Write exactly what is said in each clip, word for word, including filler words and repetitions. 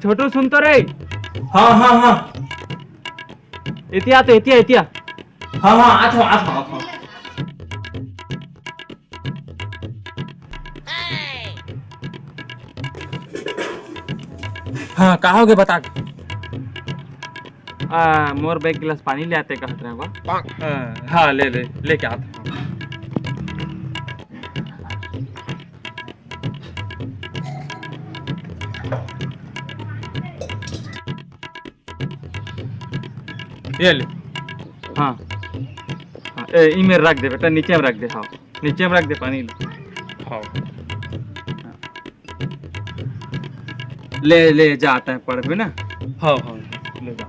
छोटू, सुन तो रे। हाँ, हाँ, हाँ। एतिया तो, एतिया, एतिया। हाँ, हाँ, आत हँव, आत हँव, आत हँव। हाँ, का होगे, बता। आ, मोर बर एक गिलास पानी ले आते कहत रहेंव। आ, हाँ, ले, ले, लेके आत हँव। ये ले। हाँ। हाँ, ए, ई में रख दे बेटा, नीचे में रख दे, हाँ। नीचे में रख दे पानी ले। हाँ। ले, ले, जात हँव, पढ़बे ना। हाँ, हाँ, ले जा।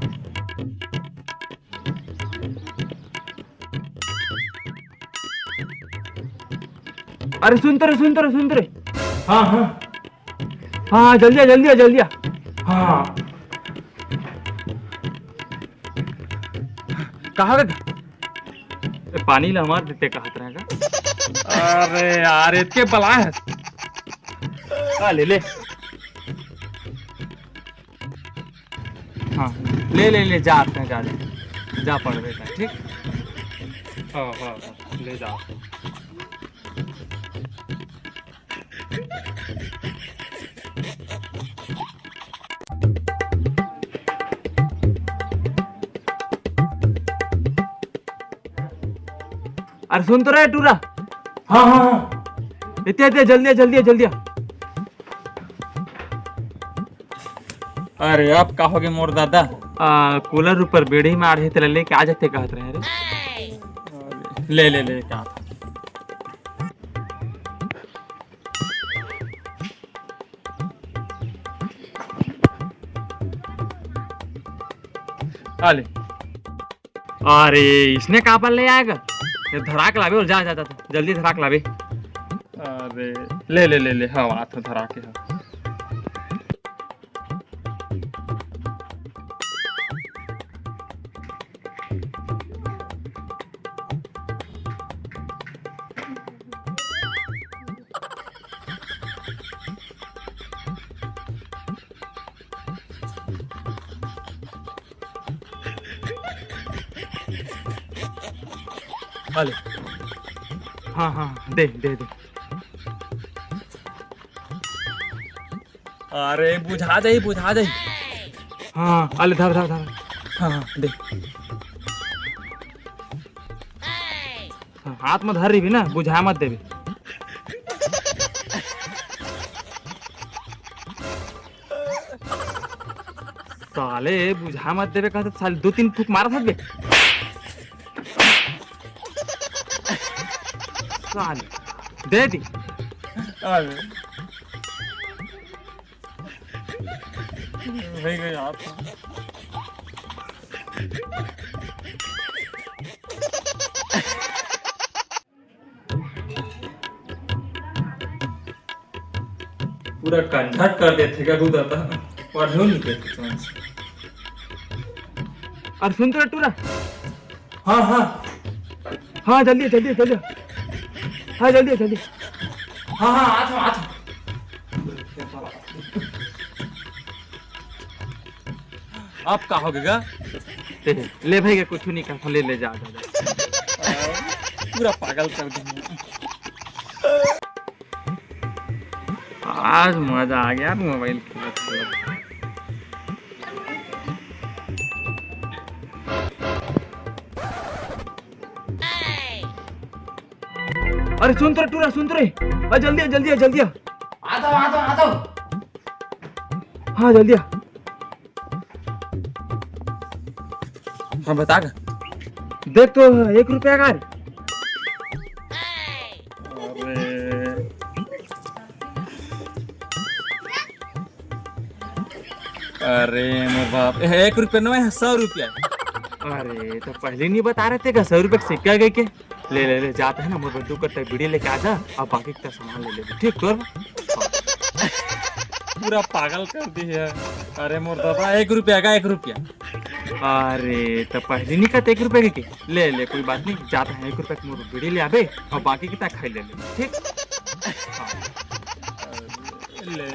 अरे सुन तो रे, सुन तो रे, सुन तो रे। हाँ, हाँ। हाँ, जल्दी आ, जल्दी आ, जल्दी आ। हाँ। कहाँ गे? ए, पानी ला हमर दे ते कहत रहेंव। अरे यार, एतके बलाय हस। हाँ, ले, ले। हाँ, ले, ले, ले, जा, अपने जा, ले। जा, पढ़बे तैं, ठीक? हाँ, हाँ, हाँ, ले जा। अरे सुन तो रे टूरा। हाँ, हाँ, हाँ। एतिया, एतिया, जल्दी आ, जल्दी आ, जल्दी आ। अरे, अब का होगे मोर दादा? आ, कूलर ऊपर बीड़ी माड़े हे, तेला लेके आ जाते कहत रहेंव रे। अरे, ले, ले, ले, का? आ ले। अरे, इसने काबर ले आय गा? ये धरा के लाबे, जा, जा, जा, जा, जल्दी धरा के लाबे। अरे, ले, ले, ले, ले, हाँ, आत हँव धरा के, हाँ। आ ले। हाँ, हाँ, दे, दे, दे। अरे, बुझा जाही, बुझा जाही। हाँ, आ ले, धर, धर, धर। हाँ, हाँ, दे। हाँ, हाथ में धर रही ना, बुझा मत देबे। साले, बुझा मत देबे कहत, साले दू तीन फूंक मारत हस बे। साले, दे दी। अरे। हो गया आप। पूरा कंझट कर देथे गा दू दादा, पढ़ो नहीं देथे तुमन से। अरे सुन तो टूरा। हाँ, हाँ। हाँ, जल्दी, जल्दी, जल्दी। हाँ, जल्दी, जल्दी। हाँ, हाँ, आत हँव, आत हँव। अब का होगे गा? ले भाई के कुछ नहीं कहा, ले, ले जा, जा, जा। पूरा पागल कर दिया। आज मजा आ गया मोबाइल खेलत खेलत। अरे सुन तो रे टूरा, सुन तो रे। आ, जल्दी आ, जल्दी आ, जल्दी आ। आता हूँ, आता हूँ, आता हूँ। हाँ, जल्दी आ। हाँ, बता गा। देख तो, एक रुपया का रे। अरे। अरे मोर बाप, ए, एक रुपया नोहे, सौ रुपया। अरे, तो पहले नहीं बता रहे थे का, सौ रुपया के सिक्का गे के? ले, ले, ले, जात हँव ना, मोर बर दू कट्टा बीड़ी लेके आ जा, अउ बाकी का सामान ले ले, ठीक तोर? पूरा पागल कर दी है। अरे मोर दादा, एक रुपया का, एक रुपया। अरे, तो पहले नहीं कहते एक रुपया के? ले, ले, कोई बात नहीं, जात हँव, एक रुपया के मोर बीड़ी ले आबे, अउ बाकी कितना खाई ले ले, ठीक? हाँ। ले।